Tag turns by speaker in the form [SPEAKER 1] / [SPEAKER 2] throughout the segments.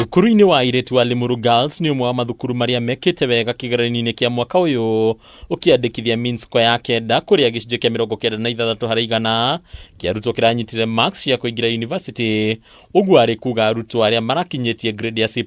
[SPEAKER 1] Thukuru-inĩ wa airĩtu wa Limuru Girls nĩ ũmwe wa mathukuru marĩa mekĩte wega kĩgeranio-inĩ kĩa mwaka ũyũ, ũkĩandĩkithia mean score ya 9 kũrĩa gĩcunjĩ kĩa 96 harĩ igana kĩa arutwo kĩranyitire marks cia kũingĩra university, ũguo arĩ kuga arutwo arĩa marakinyĩtie grade ya C+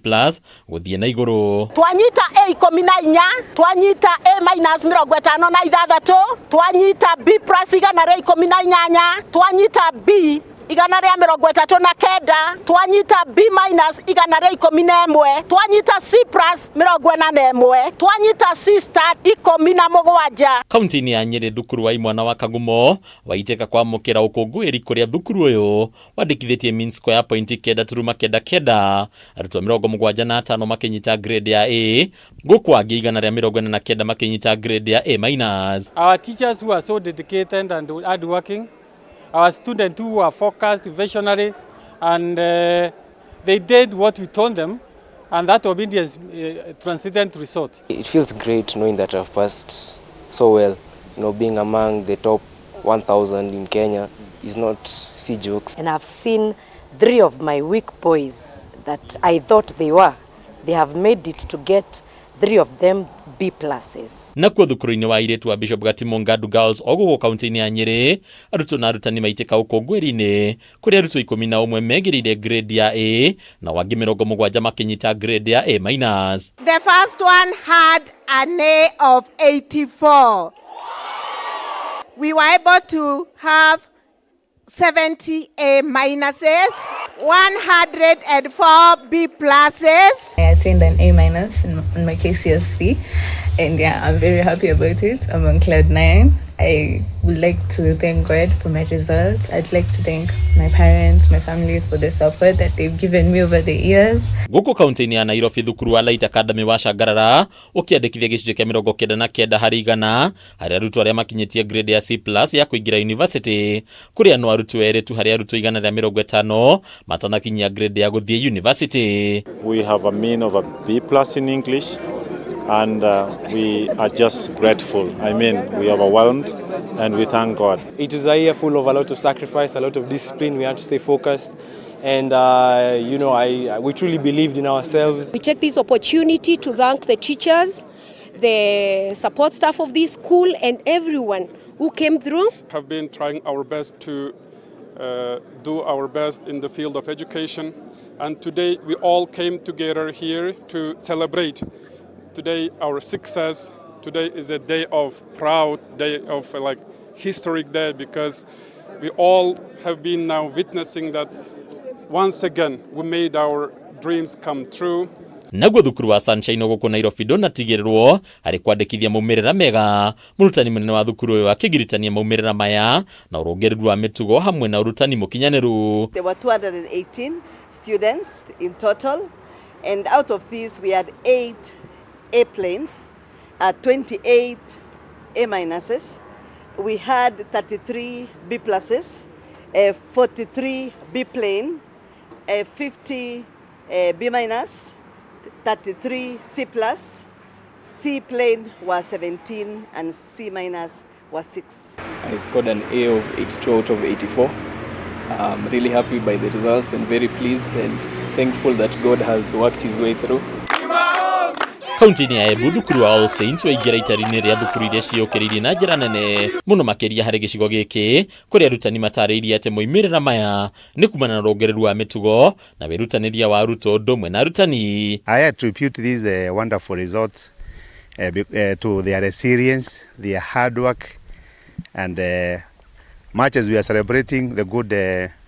[SPEAKER 1] gũthiĩ na igũrũ.
[SPEAKER 2] Twanyita A 14, twanyita A minus 56, twanyita B plus 118, twanyita B 139, twanyita B minus 111, twanyita C plus 41, twanyita C star 17.
[SPEAKER 1] Kaunti-inĩ ya Nyĩrĩ, thukuru wa imwana wa Kagumo waitĩka kwamũkĩra ũkũngũĩri kũrĩa thukuru ũyũ wandĩkithĩtie mean score ya point 9.99, arutwo 75 makĩnyita grade ya A, gũkũ angĩ 149 makĩnyita grade ya A minus.
[SPEAKER 3] Our teachers who are so dedicated and hardworking, our students who are focused, visionary, and they did what we told them, and that obedience transcended result.
[SPEAKER 4] It feels great knowing that I've passed so well. Being among the top 1,000 in Kenya is not see jokes.
[SPEAKER 5] And I've seen three of my weak boys that I thought they were. They have made it to get three of them B pluses.
[SPEAKER 1] Nakuo thukuru-inĩ wa airĩtu wa Bishop Gatimu Ngandu Girls o gũkũ kaunti-inĩ ya Nyĩrĩ, arutwo na arutani maitĩka ũkũngũĩri-inĩ kũrĩa arutwo 11 megĩrĩire grade ya A na wangĩ 70 makĩnyita grade ya A minus.
[SPEAKER 6] The first one had an A of 84. We were able to have 70 A minuses, 104 B pluses.
[SPEAKER 7] I attained an A minus in my KCSE, and yeah, I'm very happy about it. I'm on cloud nine. I would like to thank God for my results. I'd like to thank my parents, my family for the support that they've given me over the years.
[SPEAKER 1] Gũkũ kaunti-inĩ ya Nairobi, thukuru wa Light Academy wa Shangarara ũkĩandĩkithia gĩcunjĩ kĩa 99 harĩ igana harĩ arutwo arĩa makinyĩtie grade ya C+ ya kũingĩra university, kũrĩa no arutwo erĩ tu harĩ arutwo 150 matanakinyia grade ya gũthiĩ university.
[SPEAKER 8] We have a mean of a B plus in English, and we are just grateful. I mean, we are overwhelmed, and we thank God.
[SPEAKER 9] It was a year full of a lot of sacrifice, a lot of discipline. We had to stay focused. And we truly believed in ourselves.
[SPEAKER 10] We take this opportunity to thank the teachers, the support staff of this school, and everyone who came through.
[SPEAKER 11] Have been trying our best to do our best in the field of education. And today we all came together here to celebrate today our success. Today is a day of proud, day of like historic day, because we all have been now witnessing that once again we made our dreams come true.
[SPEAKER 1] Naguo thukuru wa Sunshine gũkũ Nairobi ndũnatigĩrĩrwo harĩ kwandĩkithia maumĩrĩra mega, mũrutani mũnene wa thukuru ũyũ akĩgiritania maumĩrĩra maya na ũrũngĩrĩru wa mĩtugo hamwe na ũrutani mũkinyanĩru.
[SPEAKER 12] There were 218 students in total, and out of these we had 8 A planes, 28 A minuses, we had 33 B pluses, 43 B plane, 50 B minus, 33 C plus, C plane was 17, and C minus was 6.
[SPEAKER 13] I scored an A of 82 out of 84. I'm really happy by the results and very pleased and thankful that God has worked his way through.
[SPEAKER 1] Kaunti-inĩ ya Embu, thukuru wa All Saints waingĩra itari-inĩ rĩa thukuru iria ciĩyũkĩrĩirie na njĩra nene mũno makĩria harĩ gĩcigo gĩkĩ, kũrĩa arutani matarĩirie atĩ moimĩrĩra maya nĩ kumana na ũrũngĩrĩru wa mĩtugo na wĩrutanĩria wa arutwo ũndũ ũmwe na arutani.
[SPEAKER 14] I attribute these wonderful results to their resilience, their hard work, and much as we are celebrating the good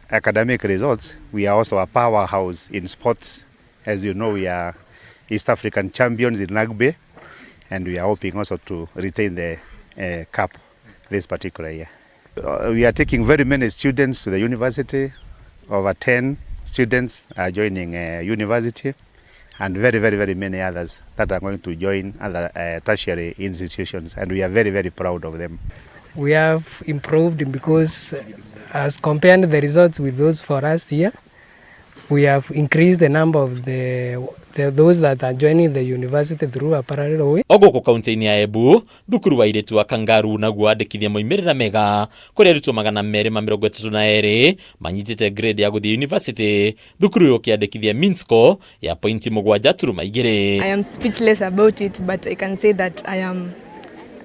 [SPEAKER 14] academic results, we are also a powerhouse in sports. As you know, we are East African champions in rugby, and we are hoping also to retain the cup this particular year. We are taking very many students to the university. Over 10 students are joining university, and very, very, very many others that are going to join other tertiary institutions, and we are very, very proud of them.
[SPEAKER 15] We have improved because as compared the results with those for last year, We have increased the number of those that are joining the university through a parallel way.
[SPEAKER 1] O gũkũ kaunti-inĩ ya Embu, thukuru wa airĩtu wa Kangaru naguo wandĩkithia moimĩrĩra mega kũrĩa arutwo 232 manyitĩte grade ya gũthiĩ university, thukuru ũyũ ũkĩandĩkithia mean score ya pointi 7.2.
[SPEAKER 7] I am speechless about it, but I can say that I am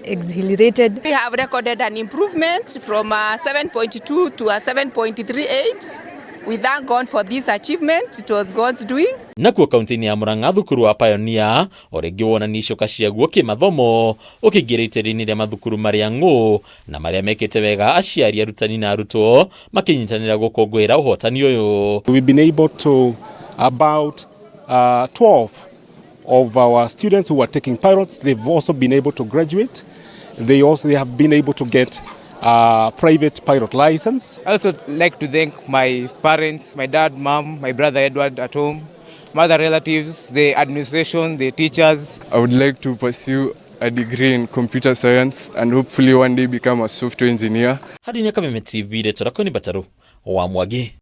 [SPEAKER 7] exhilarated.
[SPEAKER 6] We have recorded an improvement from a 7.2 to a 7.38. We thank God for this achievement. It was God's doing.
[SPEAKER 1] Nakuo kaunti-inĩ ya Murang'a, thukuru wa Pioneer o rĩngĩ wonania icoka ciaguo kĩmathomo, ũkĩingĩra itĩri-inĩ rĩa mathukuru marĩa ng'ũ na marĩa mekĩte wega, aciari, arutani na arutwo makĩnyitanĩra gũkũngũĩra ũhotani ũyũ.
[SPEAKER 16] We've been able to about 12 of our students who are taking pilots, they've also been able to graduate. They have been able to get a private pilot license.
[SPEAKER 17] I also like to thank my parents, my dad, mom, my brother Edward at home, my other relatives, the administration, the teachers.
[SPEAKER 11] I would like to pursue a degree in computer science and hopefully one day become a software engineer.
[SPEAKER 1] Harĩ nĩ Kameme TV, rĩtwa rĩakwa nĩ Mbataru wa Mwangi.